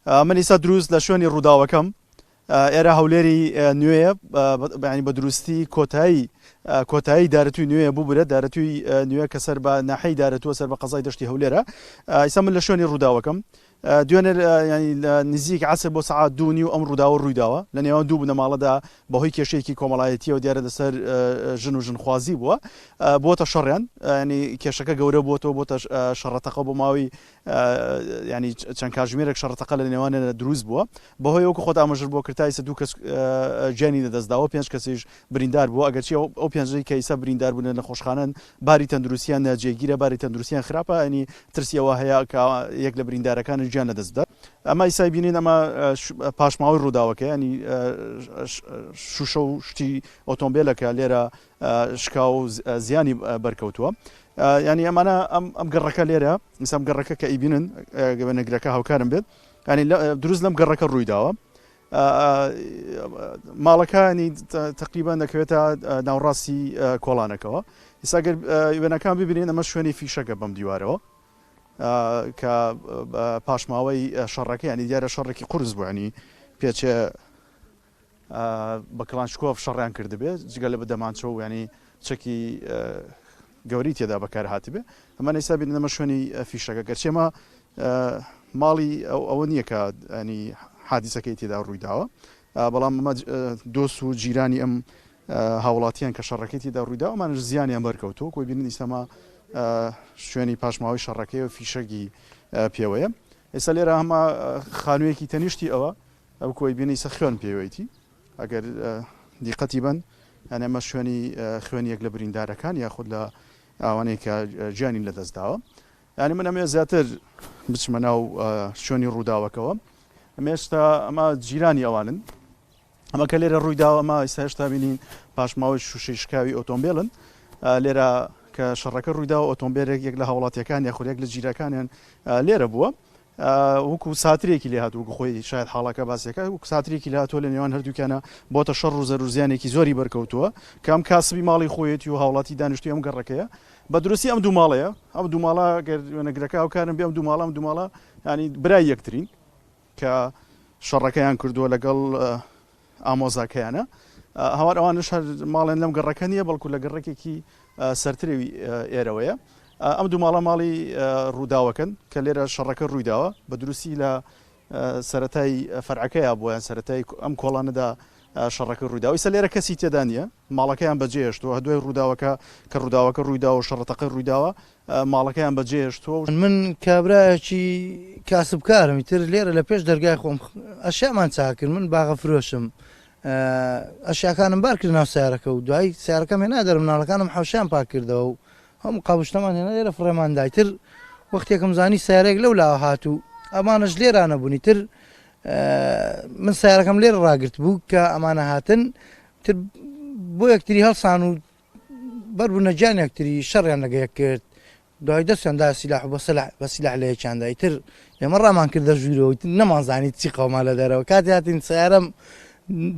من ئیستا دروست لە شوێنی ڕووداوەکەم ئێرە هەولێری نوێیە ینی بە دروستی کۆتایی کۆتایی دارەتوی نوێیە ببورە دارەتوی نوێ کە سەر بە ناحەی دارەتووە سەر بە قەزای دەشتی هەولێرە ئیستا من لە شوێنی ڕووداوەکەم دوێنێ ینی لە نزیک عەسر بۆ سەعات دوو نیو ئەم ڕووداوە ڕوویداوە لە نێوان دوو بنەماڵەدا بەهۆی کێشەیەکی کۆمەڵایەتیەوە دیارە لەسەر ژن و ژنخوازی بووە بۆتە شەڕیان ینی کێشەکە گەورە بۆتەوە بۆتە شەڕەتەقە بۆ ماوەی ینی چەند کاژمێرێک شەڕەتەقە لە نێوانیاندا دروست بووە بەهۆی وەکو خۆت ئاماژەت بۆ کرد تا ئیستا دوو کەس گیانی لەدەستداوە پێنج کەسیش بریندار بووە ئەگەرچی ئەو پێنجەی کە ئیستا بریندار بوون لە نەخۆشخانەن باری تەندروستیان ناجێگیرە باری تەندروستیان خراپە ینی ترسی ئەوە هەیە کە یەک لە بریندارەکانش گیان لەدەست بدات ئەمە ئیسای بینین ئەمە پاشماوەی ڕووداوەکە ینی شوشە و شتی ئۆتۆمبیلەکە لێرە شکاوە و زیانی بەرکەوتووە ینی ئەمانە ئەم گەڕەکە لێرە ئیسا ئەم گەڕەکە کە ئیبینن وێنەگرەکە هاوکارم بێت ینی دروست لەم گەڕەکە ڕوویداوە ماڵەکانی تقریبان دەکەوێتە ناوڕاستی کۆڵانەکەەوە ئیسا گەر وێنەکان ببینین ئەمە شوێنی فیشەکە بەم دیوارەوە کە پاشماوەی شەڕەکە ینی دیارە شەڕێکی قورس بوو ینی پێچێ بە کڵانشکۆف شەڕیان کردبێ جگە لە بە دەمانچە و یانی چەکی گەورەی تێدا بەکار هاتبێ ئەمە ئێستا بینن ئەمە شوێنی فیشەکە گەرچی ئەمە ماڵی ئەوە نییە کە ینی حادیسەکەی تێدا ڕووی داوە بەڵام ئەمە دۆست و جیرانی ئەم هاوڵاتیان کە شەڕەکەی تێدا ڕوویدا ئەمانش زیانیان بەرکەوتووە کۆی بینن ئیسەمە شوێنی پاشماوەی شەڕەکەی و فیشەکی پێوەیە ئێستا لێرە هەمە خانوویەکی تەنیشتی ئەوە ئەو کۆی بینی سە خوێن پێوەیتی ئەگەر دیقەتی بن یان ئەمە شوێنی خوێن یەک لە بریندارەکان یاخود لە ئەوانەی کە گیانی لەدەست داوە یعنی من ئەمێ زیاتر بچمە ناو شوێنی ڕووداوەکەوە ئەمە ئێستا ئەمە جیرانی ئەوانن ئەمە کە لێرە ڕووی داوە ئەمە ئێستا هێشتا بینین پاشماوەی شوشەی شکاوی ئۆتۆمبیلن لێرە کە شەڕەکە ڕوویدا ئۆتۆمبیلێک یەک لە هاوڵاتیەکان یاخود یەک لە جیرەکانیان لێرە بووە وەکو ساترێکی لێ هات وەکو خۆی شاید حاڵەکە باسیەکە وەکو ساترێکی لێ هاتووە لە نێوان هەردووکیانە بۆتە شەڕ و زەرور زیانێکی زۆری بەرکەوتووە کە ئەم کاسبی ماڵی خۆیەتی و هاوڵاتی دانیشتووی ئەم گەڕەکەیە بە دروستی ئەم دوو ماڵەیە ئەم دوو ماڵە گەر وێنەگرەکە هاوکارم بێ ئەم دوو ماڵە ئەم دوو ماڵە ینی برای یەکترین کە شەڕەکەیان کردووە لەگەڵ ئامۆزاکەیانە. هاوار ئەوانش هەر ماڵێن لەم گەڕەکە نییە بەڵکو لە گەڕەکێکی سەرتری ئێرەوەیە. ئەم دوو ماڵە ماڵی ڕووداوەکەن کە لێرە شەڕەکە ڕوویداوە بە دروستی لە سەتای فەرعەکەیا بۆ یان سەتای ئەم کۆڵانەدا شەڕەکە ڕوویداوە ئیستا لێرە کەسی تێدا نییە ماڵەکەیان بەجێهێشتووە دوای ڕووداوەکە کە ڕووداوەکە ڕوویداوە شەڕەتەقە ڕوویداوە ماڵەکەیان بەجێهێشتووە و. من کابرایەکی کاسبکارم ئیتر لێرە لە پێش دەرگای خۆم ئەشیامان چاک کرد من باغە فرۆشم ئەشیاکانم بار کرد ناو سەیارەکە و دوایی سەیارەکەم هێنا دەرم مناڵەکانم حەوشەیان پاک کردەوە و هەموو قاوشتەمان هێنا لێرە فڕێمان دا ئیتر وەختێکم زانی سەیارەیەک لەو لاوە هات و ئەمانەش لێرانە بوون ئیتر من سەیارەکەم لێرە ڕاگرت بوو کە ئەمانە هاتن تر بۆ یەکتری هەڵسان و بەربوونە گیان یەکتری شەڕیان لەگە یەک کرد دوای دەستیان دا سیلاح و بە سیلاح لە یەکیان دا ئیتر ئێمە ڕامان کردە ژوورەوە ئیتر نەمانزانی چی قەوما لە دەرەوە کاتی هاتین سەیارەم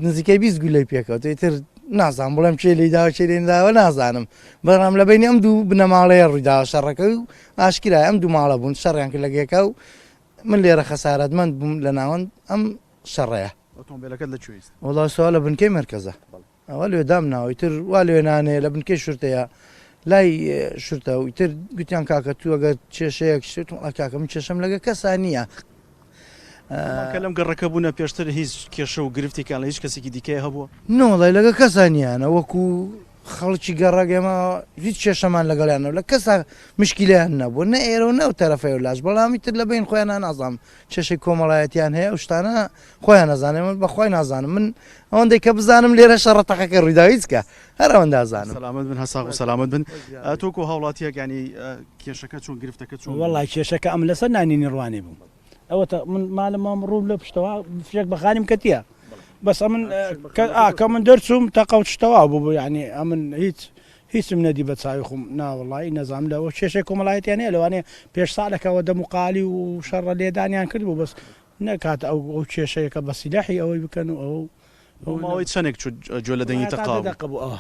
نزیکەی 20 گولەی پێکەوت ئیتر نازانم بڵێم کێ لێی داوە کێ لێی نەداوە نازانم بەڵام لە بینی ئەم دوو بنەماڵەیە ڕوویداوە شەڕەکە و ئاشکرایە ئەم دوو ماڵە بوون شەڕیان کرد لەگە یەکا و من لێرە خەسارەتمەند بووم لە ناوەند ئەم شەڕەیە. ئۆتۆمبێلەکەت لە کوێ ئیستا؟ وەڵا سوا لە بنکەی مەرکەزە. ئەوە لێ دام ناوە ئیتر وا لێ نانێ لە بنکەی شورتەیە لای شورتە و ئیتر گوتیان کاکە تو ئەگەر کێشەیەک شت وەڵا کاکە من کێشەم لەگە کەسا نییە. کە لەم گەڕەکە بوونە پێشتر هیچ کێشە و گرفتێکیان لە هیچ کەسێکی دیکەیە هەبووە؟ نەوەڵای لەگە کەسا نییانە وەکو خەڵکی گەڕەک ئێمە هیچ کێشەمان لەگەڵیان نەبوو لە کەسا مشکیلەیان نەبوو نە ئێرە و نە ئەو تەرەفەی و لاش بەڵام ئیتر لە بەین خۆیان نازانم کێشەی کۆمەڵایەتیان هەیە ئەو شتانە خۆیان ئەزانێ من بەخوای نازانم من ئەوەندەی کە بزانم لێرە شەڕە تەقەکە ڕوویدا هیچ کە هەر ئەوەندە ئەزانم. سەلامەت بن هەر ساغ و سەلامەت بن تۆ کو هاوڵاتیەک یانی کێشەکە چۆن گرفتەکە چۆن بوو؟ وەڵای کێشەکە ئەمن لەسەر نانینی ڕوانێ بووم ئەوەتە من مالم مام ڕووم لە پشتەوە فشێک بە خانیم کەتیە بەس ئەمن کە ئا کە من دەرچووم تەقە و شتەوا بوو بوو یانی ئەمن هیچ هیچم نەدی بە چاوی خۆم ناوەڵایی نەزانم لەوە کێشەی کۆمەڵایەتیان هەیە لەوانەیە پێش ساڵێکەوە دەم و قالی و شەڕە لێدانیان کردبوو بەس نەکات ئەو ئەو کێشەیە کە بە سیلاحی ئەوەی بکەن و ئەو بۆ ماوەی چەنێک چوو گوێ لە دەنگی تا تەقە دە بوو؟ دەقە بوو ئەوە.